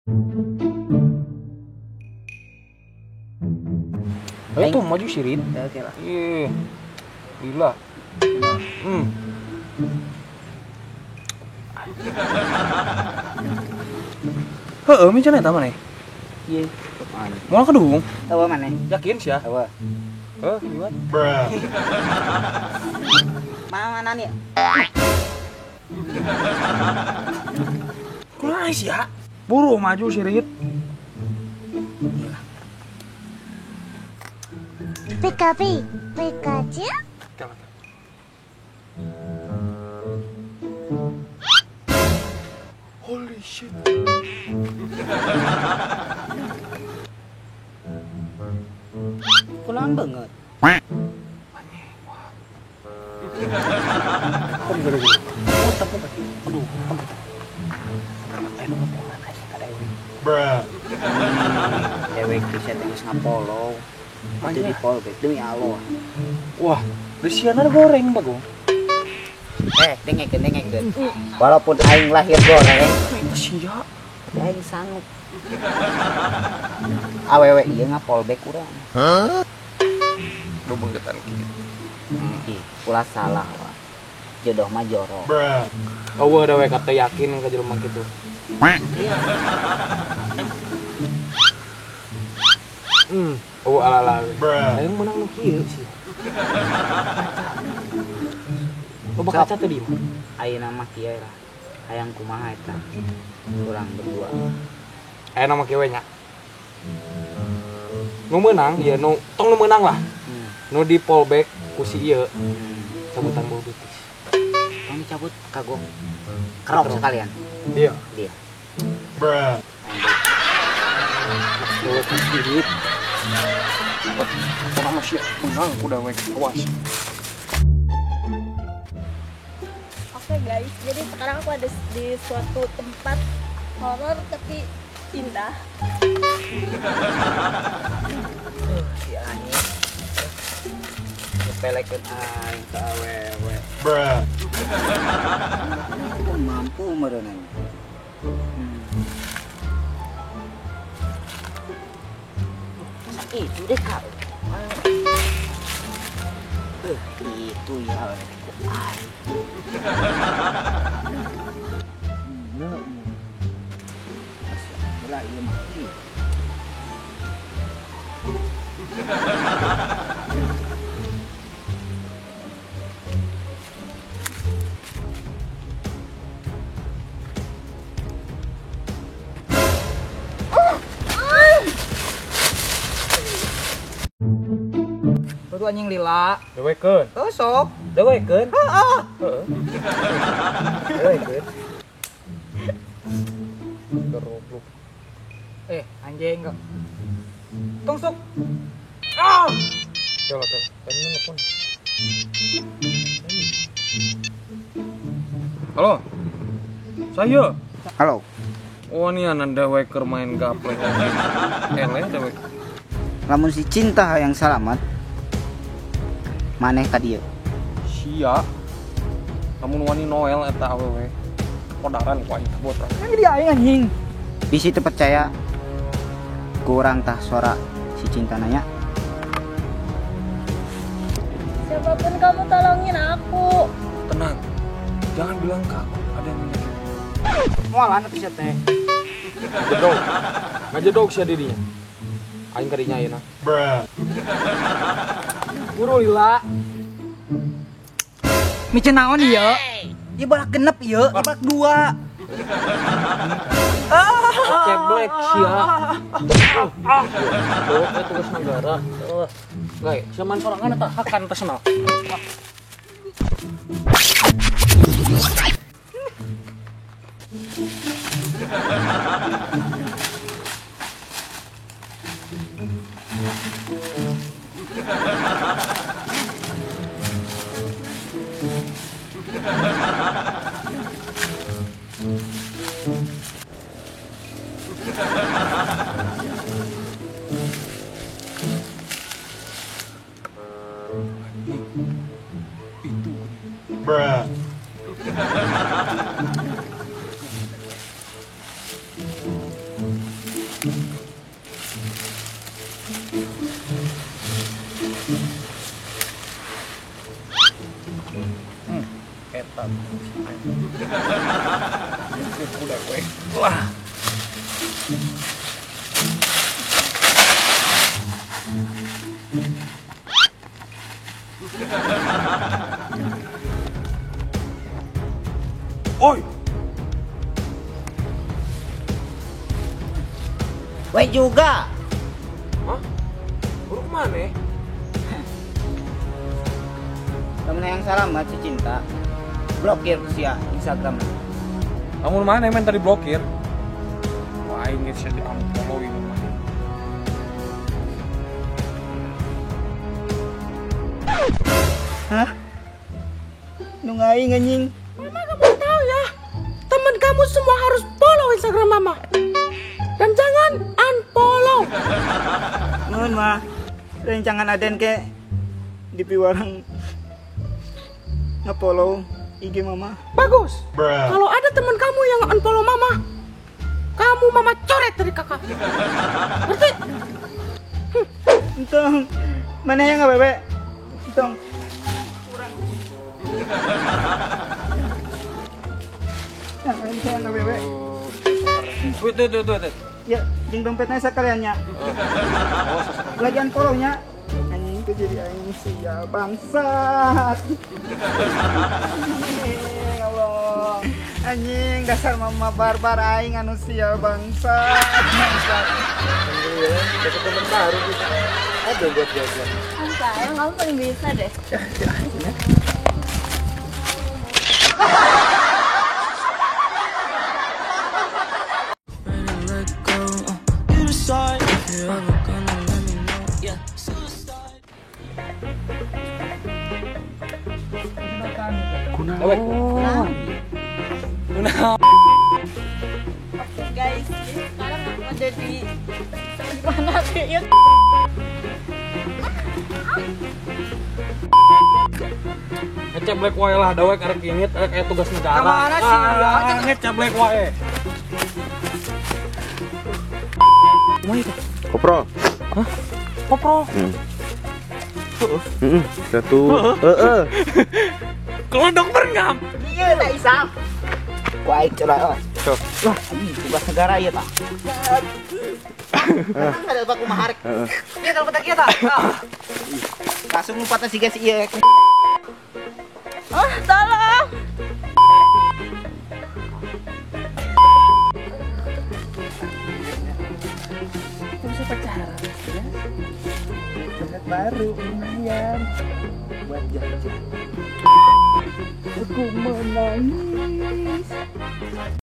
Ayo tuh maju sirit. Oke lah. Iya. Gila. Heeh, mican eta maneh. Iya. Moal kedung. Tahu maneh? Yakin sih ya? Tahu. Heh, gimana? Bruh. Mana nih? Kumaha sih ya? Buru maju sirit. Pikachu, Pikachu. Holy shit. Kunaon banget. Aduh, Bruh. Dewek bisa terus ngapollow. Itu di fallback demi Allah. Wah, besiana goreng bagong. Dengekeun. Walaupun aing lahir goreng, sia. Tapi aing sanggup. Awewe ieu ngapolback urang. Hah? Lu bengketan kieu. Ih, ulah salah wah. Jodoh mah jorok. Bruh. Eueuh da we kata yakin ka jelema kitu. Iya. Oh ala-ala. Bruh. Aing menang nu kieu sih. Loba kaca teh di imah. Ayeuna mah kieu lah. Hayang kumaha eta? Urang berdua. Ayeuna mah kieu we nya. Nu meunang ieu nu tong nu meunang lah. Nu di fallback ku si ieu. Cabutan bulu betis. Tong dicabut kagok. Kerok sekalian. Iya. Dia. Bruh. Orang masih menang udah wek awas. Oke guys, jadi sekarang aku ada di suatu tempat horor tapi indah. Si anjing. Nyepelekeun aing ka awewe. Bruh. Aku mampu meureun. Itu deh kak. Itu ya ku aing. Lah ieu mah. Tuh anjing lila. Dewekeun. Oh sok. Dewekeun. Heeh. Heeh. Dewekeun. Goblok. Anjing enggak. Tong sok. Ah. Coba coba. Tadi nelpon. Halo. Saya. Halo. Oh, ini anak deweker main gaplek. Eleh dewek. Lamun si cinta yang salamat maneh ka dieu. Sia. Lamun wani Noel eta awewe. Kodaran ku aing botra. Kan jadi aing anjing. Bisi teu percaya kurang tah suara si cinta nanya. Siapapun kamu tolongin aku. Tenang. Jangan bilang ke aku ada yang menyakiti. Moalan atuh sia teh. Ngajedog. Ngajedog sia dirinya. Aing kadinya ayeuna. Bruh. Buru lila. Micen naon ieu? Ieu balak genep ieu, balak dua. Ceblek sia. Tuh, tugas negara. Guys, zaman sorangan eta hakan personal. Itu. Bruh. Eta. Udah gue. Wah. Oi. Weh juga. Hah? Baru kemana? Temen yang salah si Cinta. Blokir sia Instagram. Kamu mana men tadi blokir? Wah, aing geus di unfollow ini mah. Hah? Nu aing anjing. Mama kamu tahu ya. Teman kamu semua harus follow Instagram Mama. Dan jangan unfollow. Nuhun mah. Rencangan Aden ke di piwarang nge-follow IG Mama. Bagus. Bruh. Kalau ada teman kamu yang unfollow Mama, kamu Mama coret dari kakak. Ngerti? Entong. Mana yang nggak bebe? Entong. Kurang. Nah, saya nggak bebe. Tuh. Ya, jeung dompetnya sekaliannya. Lagi unfollow-nya. Anjing itu jadi aing sia bangsat. Ya Allah. Anjing dasar mama barbar aing anu sia bangsat. Bangsat. Dapat teman baru gitu. Ada buat jajan. Sayang, kamu paling bisa deh. Kunaon? Kunaon? Oke guys, jadi sekarang aku ada di mana sih ya? Ngeceblek wae lah, dawek arek inget, arek aya tugas negara. Kamana sih? Ngeceblek wae. Kumaha itu? Koprol. Hah? Koprol? Heeh. Satu. Heeh. Kelodok berngam. Iya, tak isap. Wah, curah. Sok. Wah, ini tugas negara ieu tah. Ada baku maharek. Iya, kalau petak ieu tah. Langsung ngumpatna siga si ieu. Oh, tolong. Bisa pacaran ya. Dompet baru lumayan buat jajan. Aku menangis.